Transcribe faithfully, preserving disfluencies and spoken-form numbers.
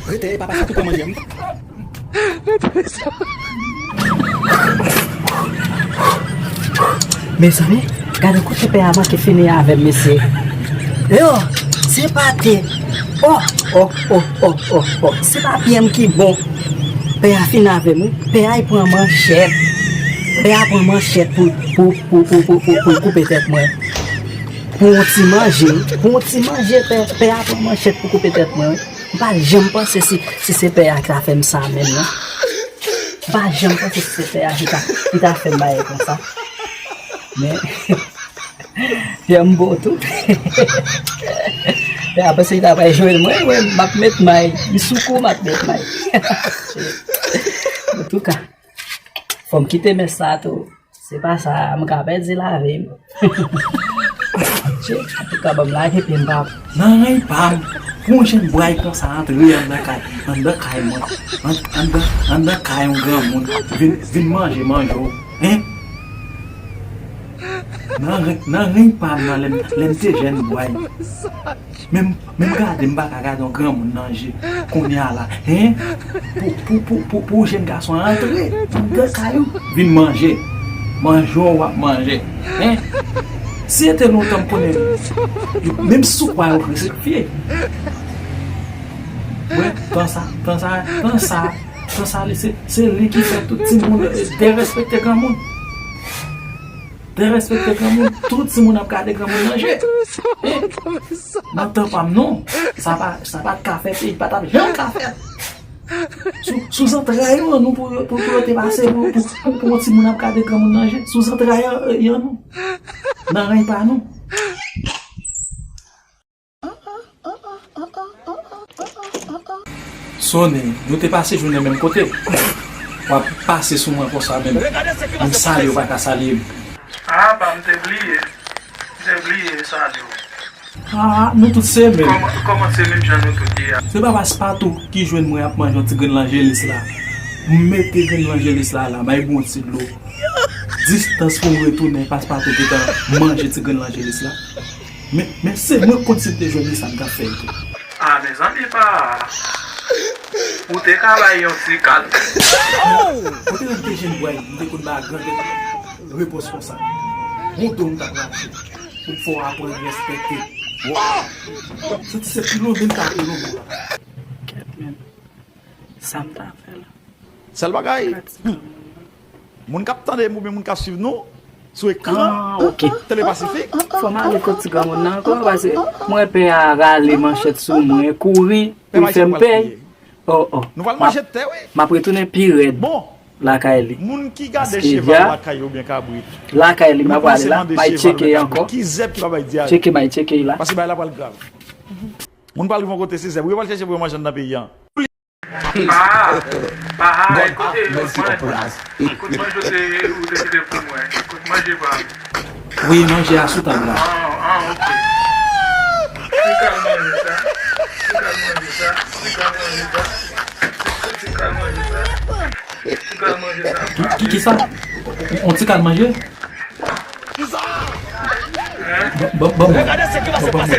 Rete, papa, sa tou pran manje m. Mezanmi, gade kote pè a manke fini avè m, mesye. Yo, se pa te. Oh, oh, oh, oh, oh, oh. Se pa pye m ki bon. Pè a fin avè m, wi. Pè a, li pran manchèt. Pè a pran manchèt pou, pou, pou l koupe tèt mwen. Pou yon ti manje, wi. Pou yon ti manje, pè, pè a pran manchèt pou koupe tèt mwen, wi. M pa t janm panse si, si se pè a ki ta fè m sa menm, non. M pa t janm panse si se pè a ki ta, ki ta fè m bagay konsa. Men, pye m bon tou. Pè a panse li ta pral jwenn mwen, mwen, m ap met may. M sou kou, m ap met may. Antouka, fò m kite mès sa tou. Se pa sa, m ka pèdi lavi m. Antouka, ban m lage pye m, papa. Nan reny pa m, pou yon jèn bway konsa antre anndan kay, anndan kay mwen, an-, anndan, anndan kay yon granmoun, vin, vin manje manje w, en? Nan ren-, nan reny pa m nan, lè m, lè m te jèn bway. Men m, men m gade, m pa ka gade yon granmoun nan je. Kounye a la, en? Pou, pou, pou, pou, pou jèn gason antre anndan kay ou, vin manje. Manje w ap manje. En? Si se te lontan m konnen, menm soukwa yo vre se fye. Wi, tan sa, tan sa, tan sa, tan sa, li se, se li ki fè tout timoun, eh, derespekte granmoun. Derespekte granmoun, tout timoun ap gade granmoun nan je. Eh, nan tan pa m non, sa pa, sa pa t ka fèt e li pa t ap janm ka fèt. Sou, sou zantray yo, nou pou, pou, pou yo te pase pou, pou, pou, pou yon timoun ap gade granmoun nan je. Sou zantray yo, yo nou. Nan reny pa nou. Sonnen, nou te pase jounen menm kote. W ap pase sou mwen konsa menm. Menm salye w pa ka salye m. Ah, pa m te bliye. M te bliye salye w. Ah, nou tout se menm. Kòman, kòman se menm jan nou tout ye a? Se pa Paspatou ki jwenn mwen ap manje yon ti grenn lanjelis la. M mete grenn lanjelis la la, bay bon ti dlo. Distans pou m retounen, Paspatou gentan manje ti grenn lanjelis la. Men, men se mwen k konn si m te jwenn li sa m t ap fè l tou. Ah, mezanmi, pa. Ou te ka bay yon ti kal. Kote m te jwenn bway, m te konn ba grangèt repons konsa. Yon do m t ap rache. Pou m fè w aprann respekte. Se ti se pi lonmen m t ap lonmen la. Kèt, men. Sa m ta fè la? Sèl bagay, moun k ap tande m oubyen moun k ap swiv nou sou ekran Tele Pasifik. Fò m ale kot ti granmoun nan ankò, paske mwen pè a rale manchèt sou mwen, kouri pou l fè m pè. Oh, oh. Nou pral manje tè, wi. M ap retounen pi rèd lakay li. Moun ki gade cheval lakay yo oubyen kabrit, lakay li, m ap prale la, m ay tcheke ankò. Tcheke, m ay tcheke la. Paske bagay la pral grav. Moun pral rive yon kote se zèb. Wi, yo pral chèche pou yo manje anndan peyi a. Ah, ah, kote manje, kote manje ou te, ou te kite pou mwen? Kote manje pa m? Wi, manje a sou tab la. Ah, ah, ok. Ki kal manje sa? Ki kal manje sa? Ki kal manje sa? Ki kal manje sa? Ki kal manje sa? Ki, ki, ki sa? On ti kal manje? Ban, ban mwen. Ban, ban mwen.